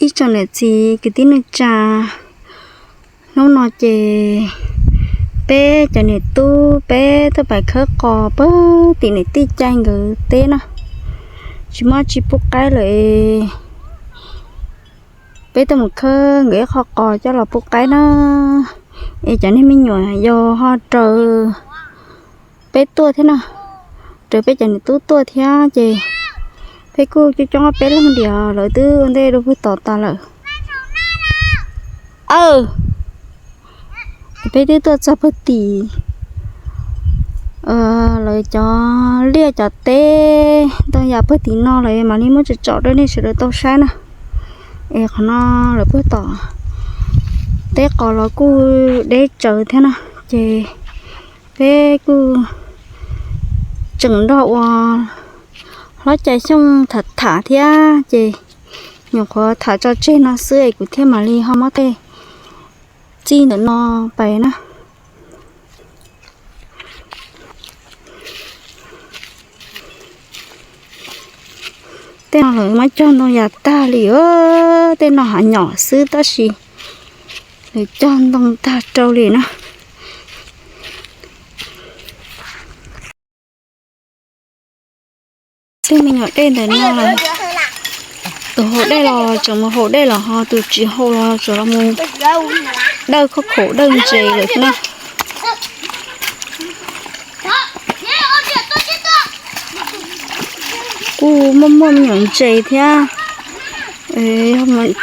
Ib tsoom niam txiv kwv tij neej tsa, hnub no ces peb cov niam tub peb tuaj pais khawb qos puag tim niam tij Cai nkawd teb na. Tsis muaj tsi pub qaib lawm es peb tuaj mus khawb nkawd ib qho qos coj los pub qaib na. Es cov niag me nyuam yau ho raws peb tuaj thiab na, raws peb cov niam tub tuaj thiab ces peb kuj coob coob peb leeg diam, lawv twb ua ntej dua puag tom tas lawm. Aw, peb twb tuaj txog puag tim lawv cov liaj cov teb ntoo yam puag tim no lawm mam li muab tsom tsom rau nej sawv daws tau saib na. Es qhov no lawv puag tom teb qos los kuj deb tsawv thiab na, ces peb kuj tseem nrog ua hlob Cai Xyooj tham tham thiab ces nyuam qhuav tham tso tseg no xwb es kuv thiaj mam li ho muab tej txij ntawm no pais na. Tej no lawv muab cog ntoo yam tag li, tej no hav nyom xwb tab sis lawv cog ntoo tag rau li na. Tej me nyuam dej ntawm no, tus haus dej los tseem mus haus dej los ho tus tsis haus los tseem los mus dawj khaub khaum dawj ntses lawm na. Kuj muaj muaj me nyuam ntses thiab.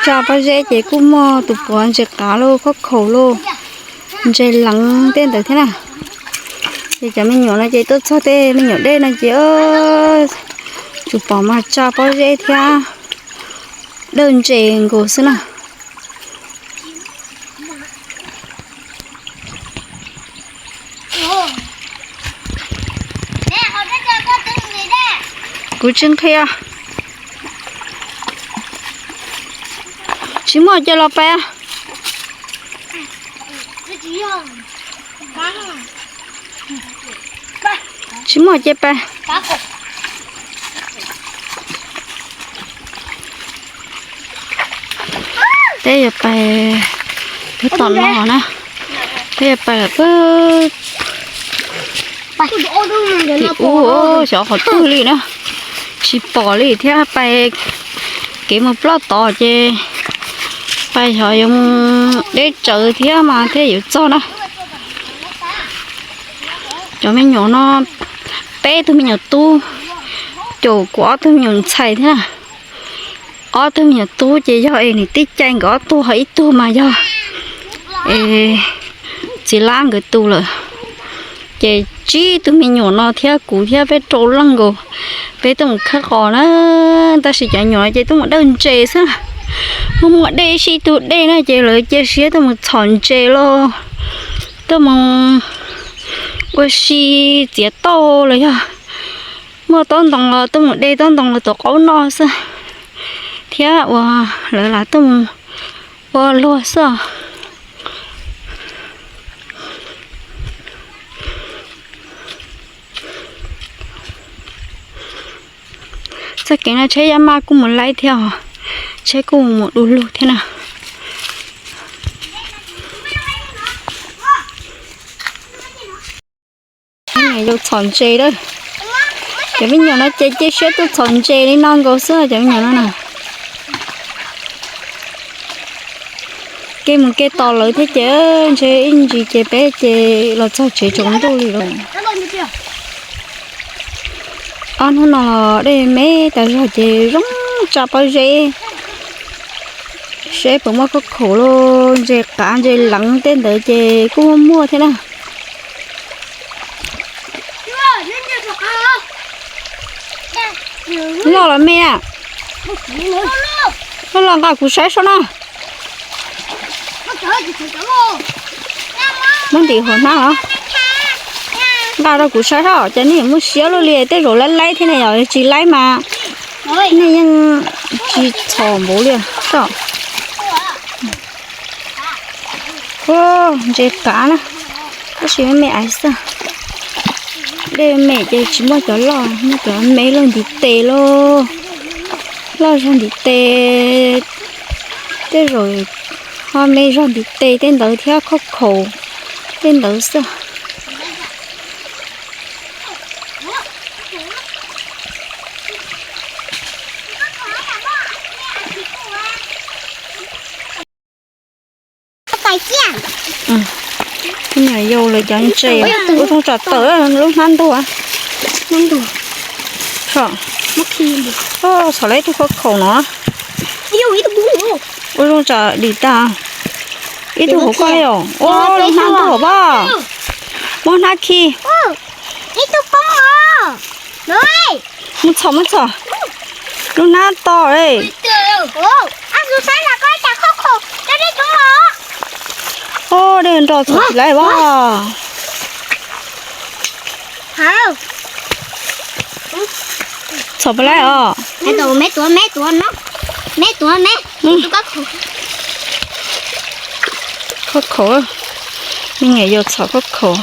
Tsa pob zeb ces kuj muaj tus puav ntses qav lauj, khaub khaum lauj, ntses leev tej ntawd thiab na. Ces cov me nyuam no ces tuaj txog tej me nyuam dej no ces tsuas pom mas tsa pob zeb thiab dawj ntses nkaus xwb na. Kuv tsis nqhia. Tsis muaj ces los pais. Tsis muaj ces pais. Peb yuav pais puag tom no na. Peb yuav pais puag tim ub, xyov qhov twg li na. Tsis pom li thiab, pais kev mus ploj tod ces pais xyov yuav mus deb tsawv thiab mas thiaj yuav txog na. Cov me nyuam no, peb tug me nyuam tub, caum kuv ob tug me nyuam ntxhais thiab. Ob tug me nyuam tub ces yog es niam tij Cai nkawd ob tug, ho ib tug mas yog es txiv lab nkawd tus lawm. Ces tsib tug me nyuam no thiab kuv thiab peb rau leej nkaus, peb tuaj mus khawb qos na. Tab sis cov me nyuam no ces tuaj mus dawj ntses xwb. Muaj muaj dej, ib sij tug dej na ces lawv cia siab tuaj mus txhom ntses los tuaj mus ua si txiav tauj los yog muaj taub ntoo los tuaj mus de taub ntoo los tuav qaub noj xwb, thiab ua lawv lam tuaj mus ua luag xwb os. Txoj kev no tsheb yaj maj kuj mus laib thiab os, tsheb kuj mus du lug thiab na. Yus txhom ntses lawm. Cov me nyuam no ces cia siab tuaj txhom ntses li no nkaus xwb cov me nyuam no na. Kev mus kev tos lawv thiab ces ntshe ib ntsis ces peb ces los txog tsev tsaus ntuj li lawm. Ob hnub no los dej me tas zog ces zoo tsa pob zeb, seb puas muaj khaub khaum los ntses qav ntses leev tej ntawd ces kuj muaj muaj thiab na. Loj los me na? Loj los nqa kuv saib soj na. Muab ntim hauv hnab los nqa rau kuv saib soj, ces nej muaj siab luaj li, tej zaum laib laib thiab ne, yog tsis laib mas nej yeej tsis txhom npaum li soj. Ntses qav na, tab sis me me aiv xwb. Dej me ces tsis muaj cov loj, muaj cov me loj ntiv tes lauj, loj zog ntiv tes. Tej zaum ho me zog ntiv tes tej ntawd thiab, khaub khaum tej ntawd xwb. Tus niam yau lawv cov ntses ua zoo tsam tawm lub hnab ntug. Txhom lawv ib tug khaub khaum no. Ua zoo tsam dim tag. Ib tug hauv koj os, ua lub hnab ntug hauv pab. Muab hnab khi. Mus txhom, mus txhom. Lub hnab to. Ua dej nro txhom tsis laib as. Txhom puas laib os? Khaub khaum, me nyuam yaus txhom khaub khaum.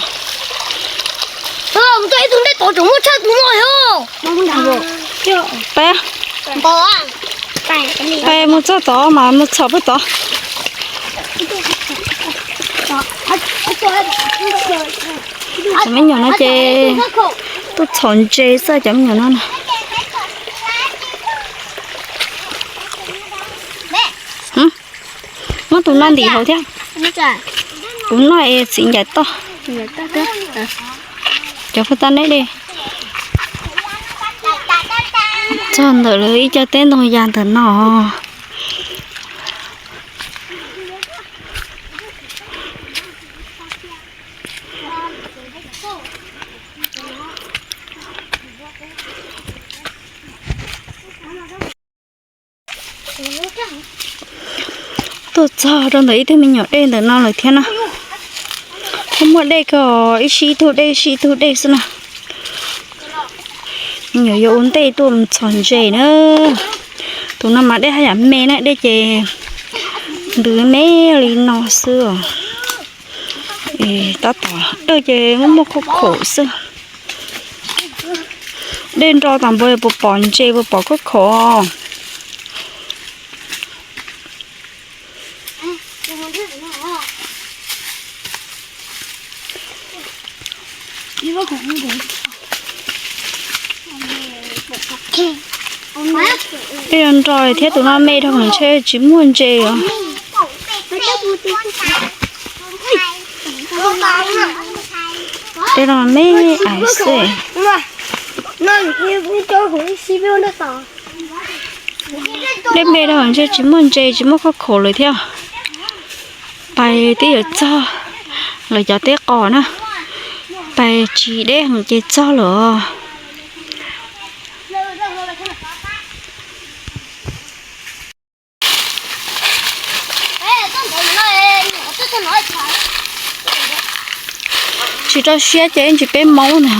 Peb, peb mus txog tod mas mus txhom pem tod. Cov me nyuam no ces tuaj txhom ntses xwb cov me nyuam no na. Muab tus no ntim hauv thiab. Kuv noj es txiv ncaim toj. Cov phuj tab neb de. Txog ntawm lawv ib co teb ntoo ya ntawm no. Tuaj txog rau ntawm ib tug me nyuam dej ntawm no lawm thiab na. Muaj muaj dej kawg, ib sij ib tug dej, ib sij ib tug dej xwb na. Me nyuam yuav ua ntej tuaj mus txhom ntses na. Tus no mas dej haj yam me na, dej ces ntws me li no xwb os. Tab tom dej ces muaj muaj khaub khaum xwb. Dej nro tas npaum puas pom ntses puas pom khaub khaum. Dej nro thiab tus no me dhau ntshe tsis muaj ntses os. Dej no me ais xwb. Dej me dhau ntshe tsis muaj ntses tsis muaj khaub khaum lawm thiab. Pais twb yuav txog lawv cov teb qos na. Pais tsis deb heev ces txog lawm. Tsis rau siab ces ntsis peb Hmoob na.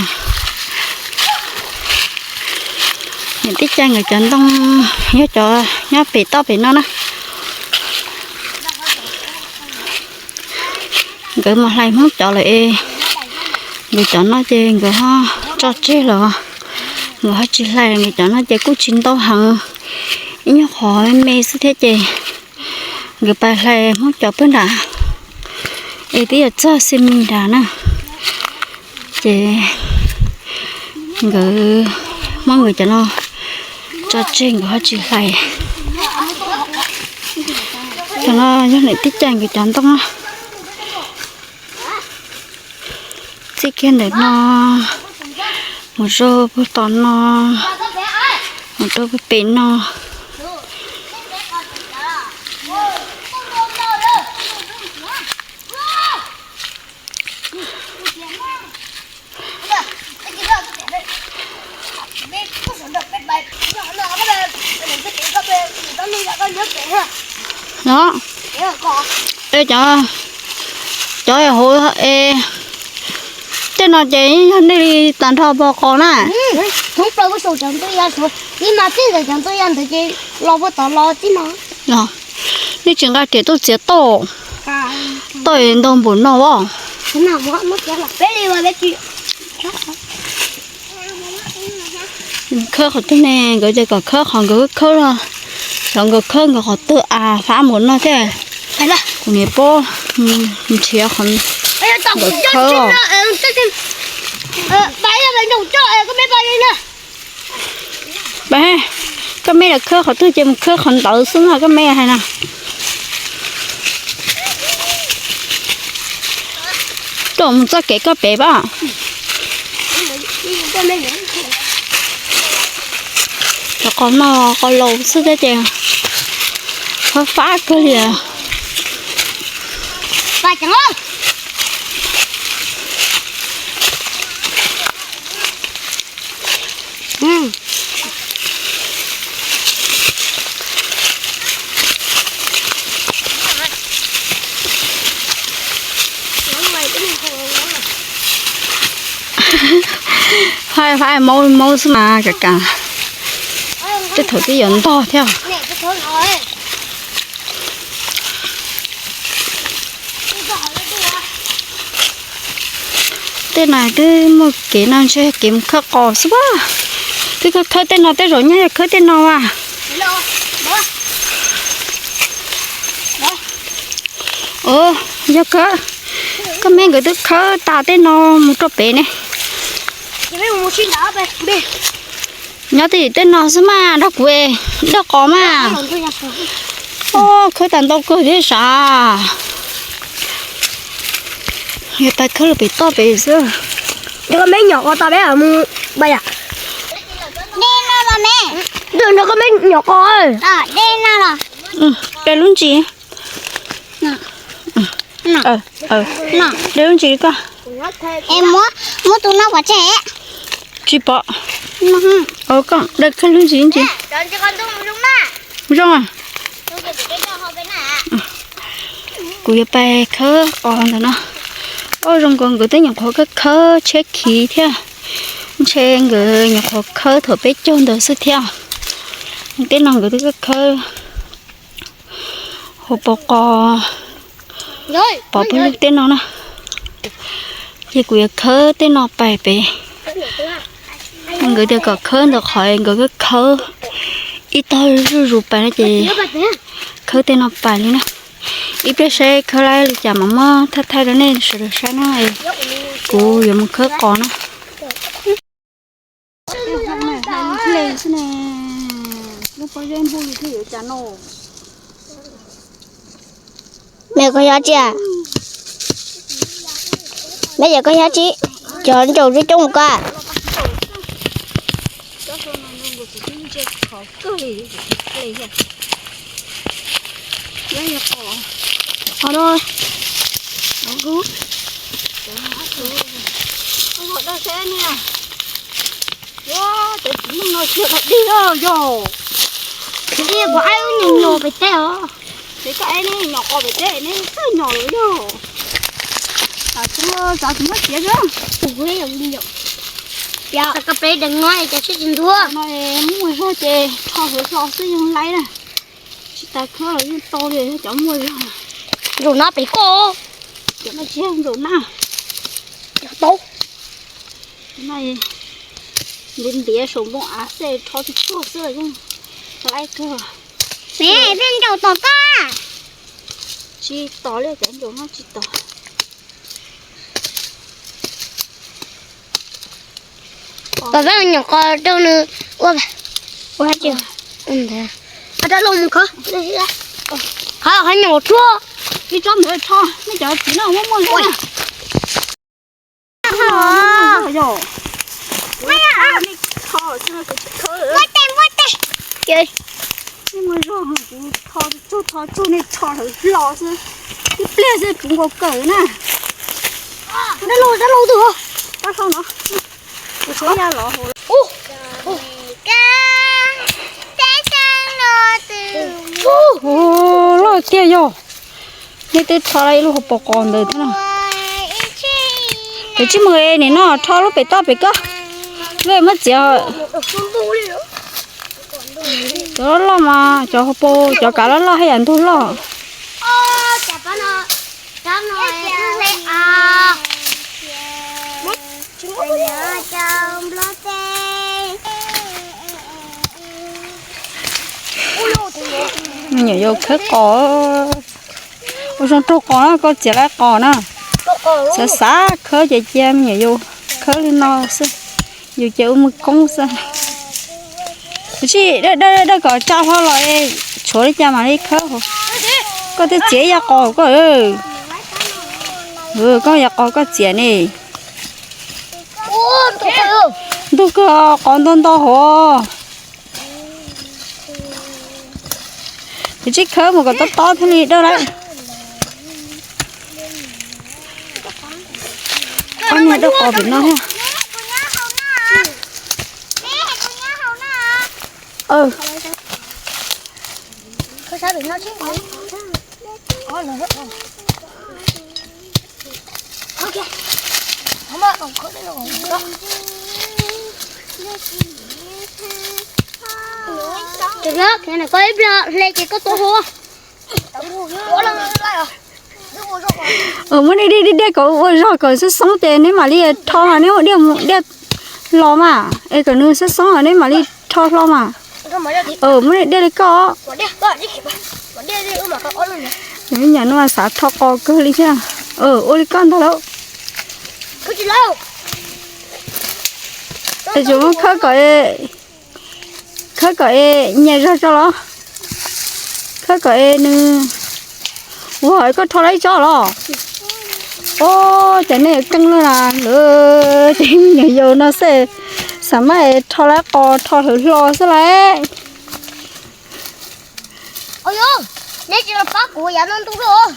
Niam tij Cai nkawd cov ntoo yog cov nyob pem toj pem no na. Nkawd mus hlais Hmoob cov lawm es nkawd cov no ces nkawd ho tso tseg los nkawd ho tsis hlais. Nkawd cov no ces kuj tsis ntau heev, ib nyuag qhov me xwb thiab ces nkawd pais hlais Hmoob cov pem nrad es twb yuav txog xi mis nrad na. Ces nkawd muab nkawd cov no tso tseg nkawd ho tsis hlais. Cov no yog niam tij Cai nkawd cov ntoo na. Txij kiag ntawm no mus rau puag tom no, mus rau puag pem no. No, cov, cov hauv es tej no ces yog nej li tag nrho pog qos na. Nej tsis nqa riam tuaj txiav tauj, tauj ntau npaum no os. Khawb qhov twg ne, nkawd ces kom khawb qhov nkawd khawb los. Los nkawd khawb nkawd qhov twg a, fab mus no thiab. Kuv niam pab nrhiav qhov nkawd khawb os. Koj me los khawb qhov twg ces mus khawb qhov ntawd xwb na, koj me hais na. Tuaj mus txoj kev koj pem pab. Cov qos no qos laus xwb thiab ces fab fab kawg li. Fab fab maub maub xwb mas kam kam, tej thaum twb yuav ntog thiab. Tej no twb muaj kev no ntshe kev mus khawb qos xwb as. Twb khawb khawb tej no, tej zaum nyaj yog khawb tej no as. Ua, yog khawb, koj me nkawd twb khawb tas tej no mus rau pem ne. Nyob twj ywm tej no xwb mas nrog kuv, nrog qos mas. Khawb tas ntau kawg thiab sav. Yog tas khawb los pem toj pem xwb. Koj me nyom qos tas peb mus pais yam. Dej no los me. Nrog koj me nyom qos. Dej no los. Dej lub ntsis. Dej lub ntsis koj. Muab tus no pov tseg. Tsis pom. Koj dej khawb lub ntsis ntsis. Zoo. Kuv yuav pais khawb qos ntawm no. Ua zoo nkaus nkawd twb nyuam qhuav khawb khawb tshiab khiv thiab. Ntshe nkawd nyuam qhuav khawb thaum peb caug ntawd xwb thiab. Tej no nkawd twb khawb hauv paus qos, pov pawg lug tej no na. Ces kuv yuav khawb tej no pais pem. Nkawd tias kom khawb ntawm qhov nkawd khawb ib tog zuj zus pais no ces khawb tej no pais li na. Ib pliag saib khawb laib li cas mam muab thaij thaij rau nej sawv daws saib na. Kuv yuav mus khawb qos na. Hle xwb ne, lub pob zeb npuj li thiaj yuav cas no. Me koj nyob tsi? Me yawm koj nyob tsi? Cov ntsaum coob coob koj. Yog, yog, yog. Ces koj aib nyom qos pem teb ne, txawj nyom lawm yog. Txav tsis muaj txiav xwb. Tus kuv ib yam li yom. Yog, koj peb deev no es cov siab tsis ntuag no es muaj zog ces rho hauv hlo xwb yeej laib na. Tsis tas khawb los yeej tau li, yog cov muaj zog. Nraum no pem koj. Cov no tsis yog nraum na. Cov tau. Cov no ntiav ntiav saum npoo av xwb, rho tsuag tsuag xwb yeej laib kawg. Me, peb nraum tom koj. Tsis tom li, cov nraum no tsis tom. Pab, pab nyuam qos rau nws ua, ua tsi. Rau los mus khawb, khawb nyuam tsuag. Ib tsob ntawd rho, nej cov txiv no muaj muaj zog. Muaj tes, muaj tes. Muaj zog, kuv tho tsuag tho tsuag nej rho lawm hlo xwb. Ib pliag xwb puv nkaus kawm na. Dab laug, dab laug tus, dab laug no. Kuv tsuav ya los hauv. Loj tiag yog. Nej twb rho lawm ib lub hauv paus qos ntawd thiab no. Cov tsij mus nim no rho lub pem toj pem koj. Lub muab txiav. Cov loj loj mas cov hauv paus, cov kav loj loj haj yam ntug loj. Me nyuam yaus khawb qos. Ua zoo raug qos na, koj txiav lawm qos na. Xav xav khawb ces cia me nyuam yaus khawb li no xwb. Yus ces ua muag koob xwb. Tab sis dawj dawj kom tsa hlo los es tshuav li cas mam li khawb. Koj twb txiav ib yam qos koj. Koj yam qos koj txiav ne. Ntug kawg, qos ntau ntau hov. Tab sis khawb mus kom tob tob thiaj li dawj lawm. Ob niag dawj qos pem no thiab. Koj ib pliag hle ces koj tuaj hu. Muab diaj diaj diaj kom ua zog kom xoob xoob ces neb mam li rho mas, neb ua diaj mus diaj los mas, es kom nws xoob xoob neb mam li rho hlo mas. Muab diaj diaj li koj. Nyam no xav rho qos kawg li thiab. Ua li koj ntag lauj. Es tsuas muab khawb kom, khawb kom es nyias zog tso los. Khawb kom es nws, ua koj rho lawm ib tsob los. Os, cas nej yuav keej lawm na, lawv ces me nyuam yaus no xwb, xav mas es rho lawm qos rho hlawv hlo xwb lauj. Neb tsis los pab kuv yav no ntuj lauj.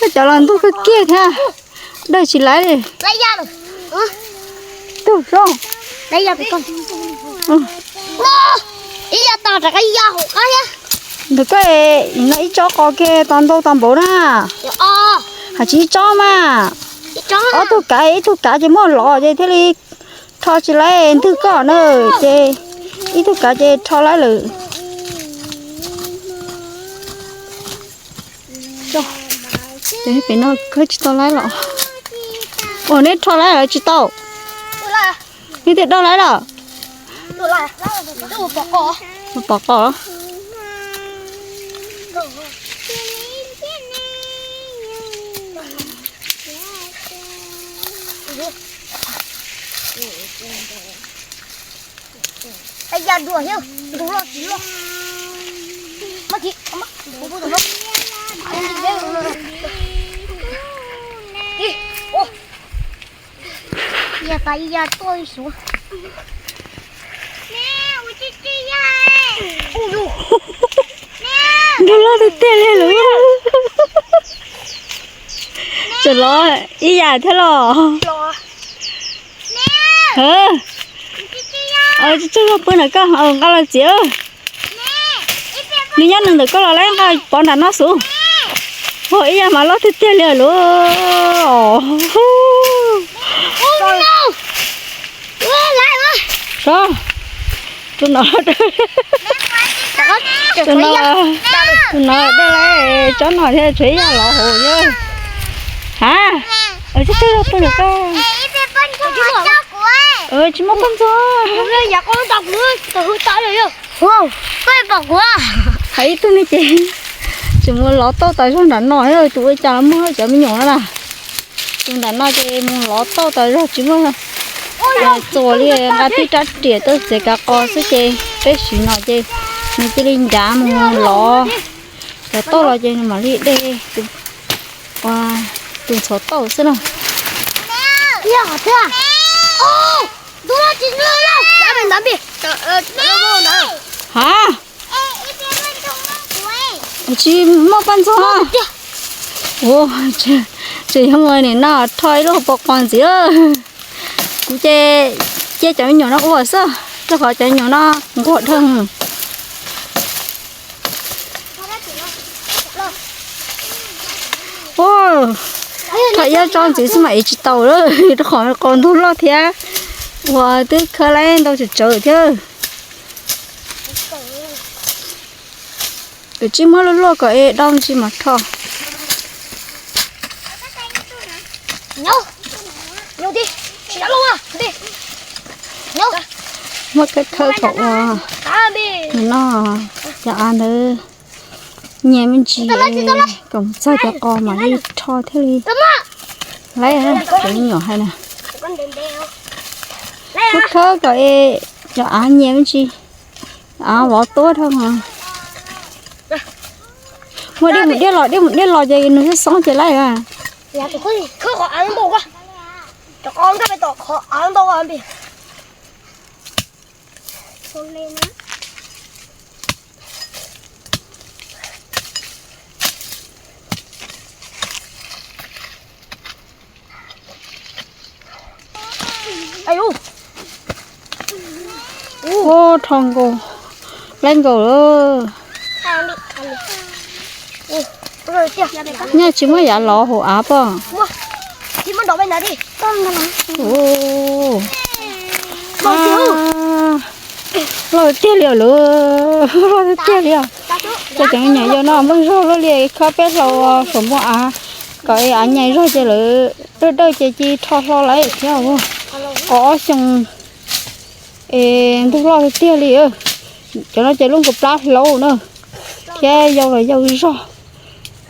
Koj cov los ntug kawg kiag thiab, dawj tsis laib li. Tug zoo. Ib yam tas rov qab ya hauv qab thiab. Ntawm koj no ib tsob qos kiag tau ntau tau npaum na. Hais tsis ib tsob mas. Ob tug kav, ib tug kav ces muab lov ces thiaj li rho tsis laib ntug koj na, ces ib tug kav ces rho laib lawm. Pem no khawb tsis tau laib los. Ua neb rho laib los tsis tau. Neb twb dawj laib los. Pom qos. Ya dua thiab, ntug loj tsis loj. Ya tas ya tuaj suav. Ntug loj tiag tiag li lawm. Tseem los ib yam thiab los. Tsuag zog pw ntawm koj, nqa los txiav. Nws nyob nws ntawm koj los lawm, nqa pov nram no xwb. Ua ib yam mas loj tiag tiag li lawm. Tso, tus no, tus no, tus no dawj lawm, tsob no thiaj tshuav ib yam los hauv thiab. Ha, tsuag zog pw ntawm koj. Tsis muaj poj ntxoog. Hais ib tug ne ces tseem mus lov tauj tas zog nram no, tus ua cas los muaj cov me nyuam no na. Tus nram no ces mus lov tauj tas zog tsis muaj txuas li, nqa tib rab riam tuaj txiav kav qos xwb ces peb siv no ces nws cia li ncav mus lov cov tauj los ces nws mam li de tus ntxhov tauj xwb na. Ha, tsis muaj poj ntxoog. Tseem yog mus nim no rho ib lub hauv paus qos ntxiv. Kuv ces cia cov me nyuam no ua xwb, rau qhov cov me nyuam no nquag dhau. Rho ib tsob ntxiv xwb mas ev tsis tau lawm, rau qhov qos ntug loj thiab. Uas twb khawb laib ntau tsawv tsawv thiab. Kav tsij muab luaj luaj kom es dau ntsis mas rho. Muab khawb khawb kom ua no, cov av ntawd nyias me ntsis, kom txog cov qos mam li rho thiaj li laib. Cov me nyuam hais na, khawb khawb kom cov av nyias me ntsis, av vov tuab dhau. Muab dej mus diaj los, dej mus diaj los ces nws xoob xoob ces laib. Ua rho nkaus, laib nkaus lawm. Nyaj tsis muaj yav lov hauv av pob? Loj tiag li lawm, loj tiag li os. Cov me nyuam yaus no nplooj zog luaj li, khawb peb hlau saum npoo av kom av nyais zog ces lawv dawj dawj ces cia li rho hlo lawm thiab. Qos ob xyoos es ntug loj tiag li. Cov no ces lub nkaus plab hlaub na, thiab yau los yau zog.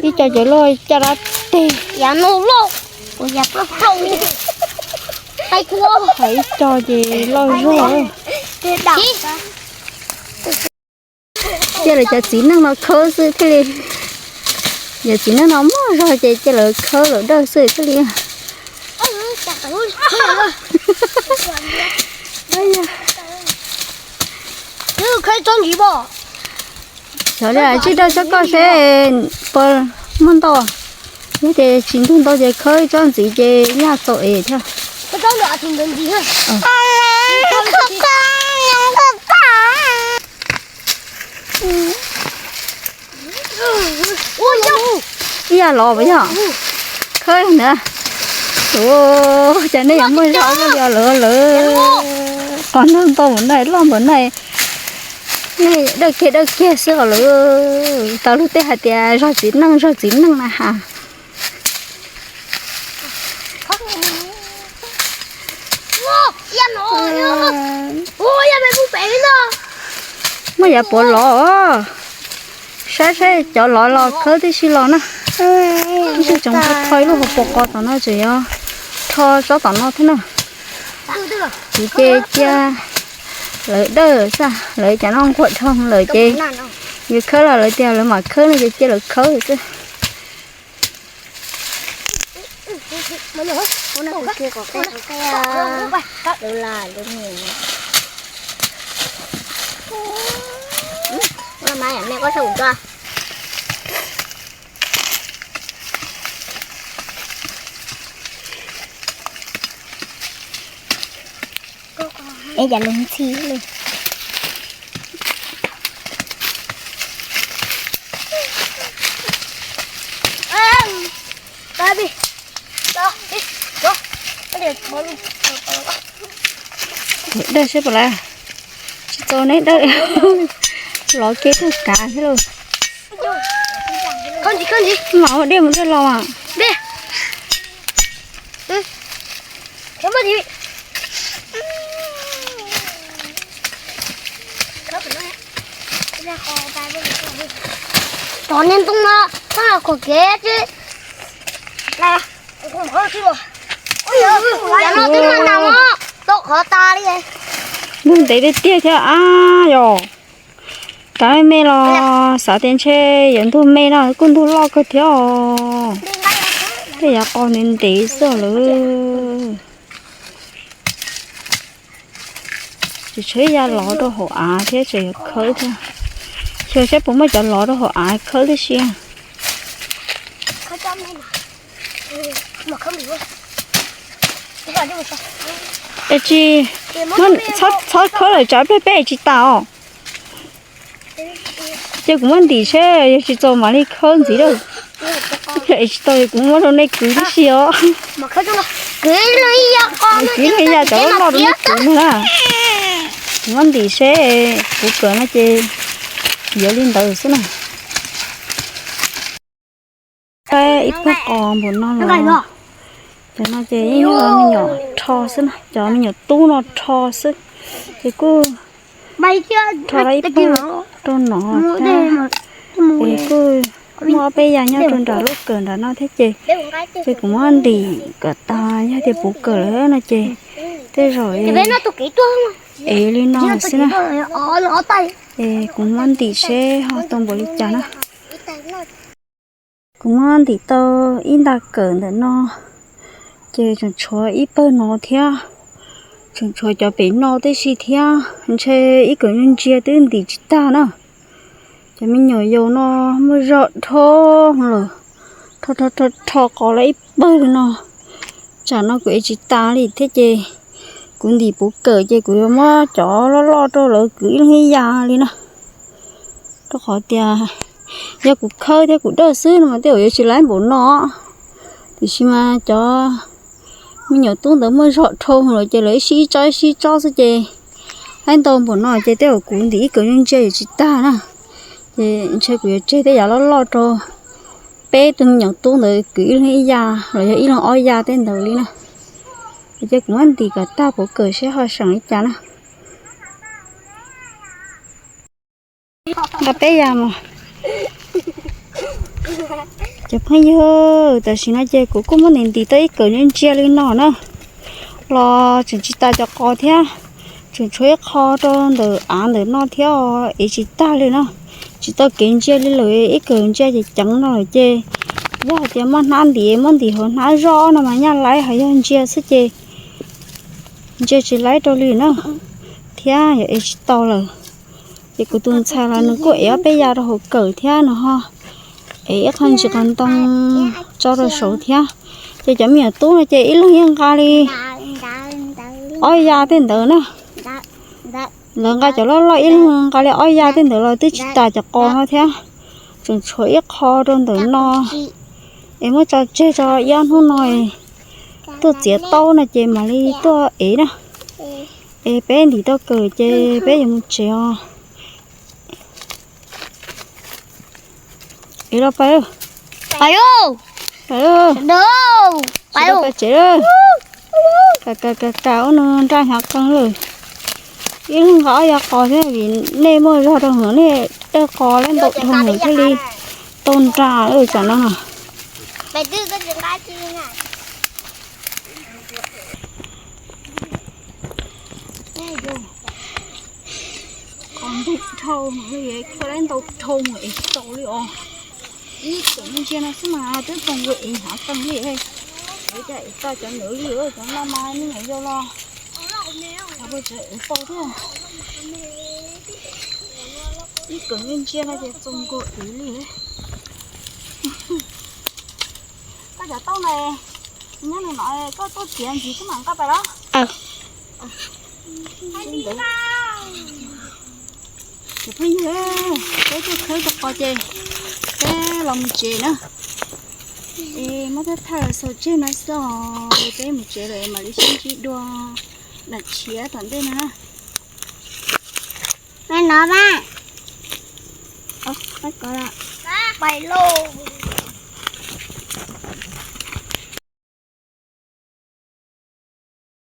Ib co ces loj caj dab teg. Hais ib co ces loj zog. Cia lawv cov txiv neej no khawb xwb thiaj li. Yog txiv neej no muaj zog ces cia lawv khawb lawv dawj xwb thiaj li. Xyov li tsis dawj tsob koj seb puas muaj ntau. Yog tias tsis ntug ntau ces khawb tsob ntxiv ces nyaj txaus es thiab. Ib yam los puas yog? Khawb na. Ua cas nej yuav muaj zog li lawm lawm. Qos ntau ntau npaum no, loj npaum no, nej dawj kiag dawj kiag xwb os lawm. Tau luag tej hais tias zog txiv neej, zog txiv neej na has. Muaj yav puav lov, saib saib cov lov los khawb tib si los na. Ib tsoom tho ib lub hauv paus qos tom no tseem yuav rho tsob tom no thiab na. Kuv ces cia lawv dawj xwb, lawv cov no nquag dhau lawm ces yus khawb los lawv tias lawv mam khawb no ces cia lawv khawb xwb. Es cas lub ntxhi li. Dawj seb puas laib, tsis txaus neb dawj. Lov kev tug kav thiab lauj. Mam ua dej mus dej los as. Cov niag ntoo no txhob los qhuas kev tsis. Yav no twb mag nas mog, tau qhov tas li. Ntug ntev tiag tiag thiab ab yom. Kav me los xav tias ntshe yuav ntug me no kuj ntug loj kawg thiab os. Tej yav qos ntev ntev xwb lawm. Tseem tshuav ib yav lov rau hauv av thiab tseem yuav khawb thiab. Xyov saib puas muaj cov lov rau hauv av khawb tib si. Es tsis, txhob khawb lawm, tsam pliag peb es tsis tas os. Ces kuv muab ntim seb, yog tsis txaus mam li khawb ntxiv lawm. Ib pliag es tsis tau kuv muab rau nej kwv tib si os. Kwv ib yam cov loj rau nej kwv no na. Kuv muab ntim seb, kuv kawm no ces yuav li ntawd xwb na. Ib pab qos npaum no los, cov no ces yeej yog me nyuam rho xwb na, cov me nyuam tub no rho xwb. Ces kuj rho ib pawg rau no thiab. Es kuj muaj ob peb yas nyob rau nram lub kawm nram no thiab ces, ces kuv muab ntim kom tas, yog tias puv kawm lawm no ces tej zaum es li no xwb na. Es kuv muab ntim seb ho tau npaum li cas na. Kuv muab ntim tau ib nta kawm ntawm no, ces tseem tshuav ib pawg no thiab. Tseem tshuav cov pem no tib si thiab, ntshe ib kawm ntsia twb ntim tsis tag na. Cov me nyuam yaus no muaj zog dhau lawm, rho rho rho qos lawm ib pawg li no. Tsam no kuv ev tsis tas li thiab ces kuv ntim puv kawm ces kuv yuav muab cov loj loj rau lawv kwv ib leeg ib ya li na. Rau qhov tias yog kuv khawb thiab kuv dawj xwb no mas tej zaum yuav tsis laib npaum no. Tiam sis mas cov me nyuam tub ntawd muaj zog dhau lawm ces lawv ib sij ib tsob ib sij ib tsob xwb ces laib ntau npaum no ces tej zaum kuv ntim ib kawm ntsia yuav tsis tag na. Ces ntshe kuv yuav tseg tej yam loj loj rau peb tug me nyuam tub ntawd kwv ib leeg ib ya los yog ib leeg ob ya tej ntawd li na. Ces kuv muab ntim kom tag puv kawm seb ho seem li cas na. Nqa peb ya mus. Cov phooj ywg, tam sim no ces kuv kuj muab ntim ntim tau ib kawm ntsia ntsia li no na, los tseem tsis tas cov qos thiab. Tseem tshuav ib qho rau ntawm av ntawm no thiab, ev tsis tag li na. Tsis tau kev ntsia li lawm, ib kawm ntsia ces ceev no lawm ces yog hais tias muaj hnab ntim muab ntim hauv hnab zoj no mas nyaj laib, ho yog ntsia xwb ces ntsia tsis laib rau li na, thiab yog ev tsis tau lawm. Ces kuv tus ntxhais los nws kuj ev ob peb ya rau hauv kawm thiab, nws ho ev ib qho ntsis qos ntoo tso rau saud thiab. Ces cov me nyuam tub no ces ib leeg yeej nqa li ob ya tej ntawd na. Lawv nqa cov loj loj ib leeg nqa li ob ya tej ntawd los twb tsis tas cov qos no thiab. Tseem tshuav ib qho rau ntawm no, es muab tso tseg tso, ib ob hnub no tuaj txiav taub no ces mam li tuaj ev na. Es peb ntim tau kawm ces peb yuav mus tsev os. Ev los pais, pais, pais tsev lawm. Kam kam kam ua nws nra hnyav qees lawm. Ib leeg nqa ob ya qos thiab vim nej muaj zog rau hwv, nej dawj qos lawm ntau dhau hwv thiaj li tau nra lawm tsam no na. Qos ntau dhau, khawb lawm ntau dhau es tsis tau li os. Ib kawm ntsia no xwb mas twb txog nkaus ev hnyav qees li. Ev cas ev tau cov ntawd li, cov no mas me nyuam yaus los tseem ev tau thiab. Ib kawm ntsia no ces txog nkaus ev li. Koj cov taub na, nyob no koj tuaj txiav ntxiv xwb mam nqa pais los. Cov phooj ywg, peb tuaj khawb tau qos ces peb los mus tsev na. Es muab thawj thawj xaus tseg no xwb os, peb mus tsev lawm mam li sib ntsib dua daim tshiab tom ntej no na. Pais lauj.